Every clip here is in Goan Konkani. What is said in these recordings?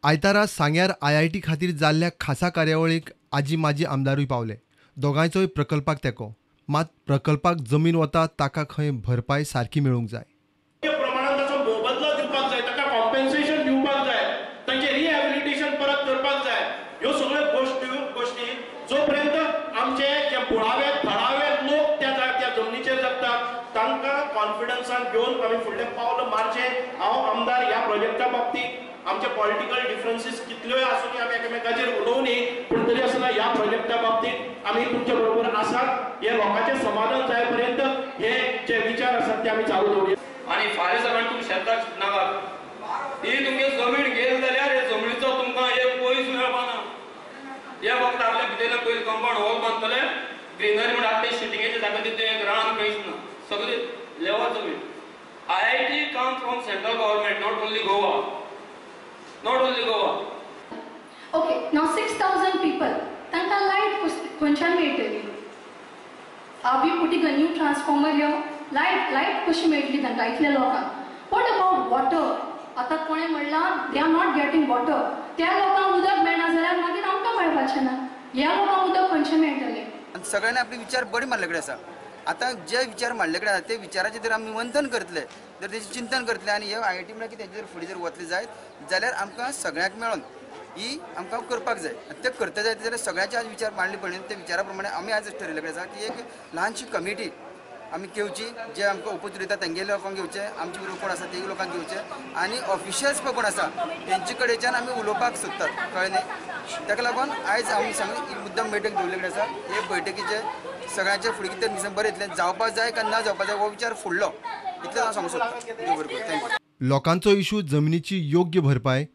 आयतारा सांग्यार आयआयटी खातीर जाल्ल्या खासा कार्यावळीक आजी माजी आमदारूय पावले. दोगांयचोय प्रकल्पाक तेंको, मात प्रकल्पाक जमीन वता ताका खंय भरपाय सारकी मेळूंक जाय. प्रमाणात ताचो मोबदलो दिवपाक जाय, ताका कॉम्पेन्सेशन दिवपाक जाय, तांचें रिहॅबिलिटेशन परत करपाक जाय. ह्यो सगळ्यो गोश्टी जोपर्यंत आमचे जे मुळावे थळावे लोक त्या त्या जमनीचेर जगतात तांकां कॉन्फिडन्सान घेवन आमी फुडलें पावल मारचें. हांव आमदार ह्या प्रोजेक्टा बाबतींत आमचे पॉलिटिकल डिफरन्सीस कितल्योय आसूनी आमी एकामेकाचेर उलोवनी, पूण तरी आसतना ह्या प्रोजेक्टा बाबतींत आमी तुमचे बरोबर आसात. हे लोकांचें समाधान जाय पर्यंत हे जे विचार आसात ते आमी चालू दवरुया. आनी फाल्यां सकाळी तुमी शेताक चिंतनाकात, ही तुमगे जमीन गेली जाल्यार हे जमनीचो तुमकां एक पयस मेळपाना. हे फक्त आपल्या भितर पयलीं कंपाउंड हॉल बांदतले, ग्रिनरी म्हणून आपले शिटिंगेचे जागा तितून एक रान खंयच ना, सगळी लेवल जमीन. IIT come from central government, not only Goa, not only Goa. Okay, now 6,000 people, तांकां लायट खंयच्यान मेळटली? Are we putting a new transformer here? Light कशी मेळटली तांकां इतल्या लोकांक? What about water? आतां कोणें म्हणलां they are not getting water. त्या लोकांक उदक मेळना जाल्यार मागीर आमकां मेळपाचें ना. ह्या लोकांक उदक खंयचें मेळटलें? सगळ्यांनी आपले विचार बरे मारले कडेन आसा. आतां जे विचार मांडले कडेन आसा ते विचाराचेर जर आमी मंथन करतले, जर तेजें चिंतन करतले आनी हे आयआयटी म्हळ्यार कितें जर फुडें जर वतले जायत जाल्यार आमकां सगळ्यांक मेळोन ही आमकां करपाक जाय. आनी ते करता जायत जाल्यार सगळ्यांचे आज विचार मांडले पडले, त्या विचारा प्रमाणे आमी आज ठरयल्ले कडेन आसा की एक ल्हानशी कमिटी आमी घेवची, जे आमकां ओपोज उलयता तेंगेले लोकांक घेवचे, आमचे बरोबर कोण आसा ते लोकांक घेवचे आनी ऑफिशियल्स पळय कोण आसा तेंचे कडेच्यान आमी उलोवपाक सोदतात, कळ्ळें न्ही? ताका लागून आयज आमी सांग मुद्दम बैठक दवरले कडेन आसा. हे बैठकीचे सगळ्यांचे फुडें कितें बरें येतलें, जावपाक जाय काय ना जावपाक जाय हो विचार फुडलो, इतलें हांव सांगूंक सोदतां. बरोबर, thank you. लोकांचो इशू जमनीची योग्य भरपाय,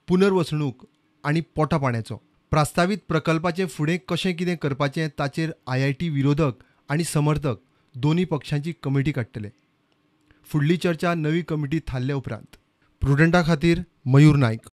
पुनर्वसणूक आनी पोटा पाण्याचो. प्रस्तावीत प्रकल्पाचें फुडें कशें कितें करपाचें ताचेर आयआयटी विरोधक आनी समर्थक दोन्ही पक्षांची कमिटी काडटले. फुडली चर्चा नवी कमिटी थारले उपरांत. प्रुडंटा खातीर मयूर नायक.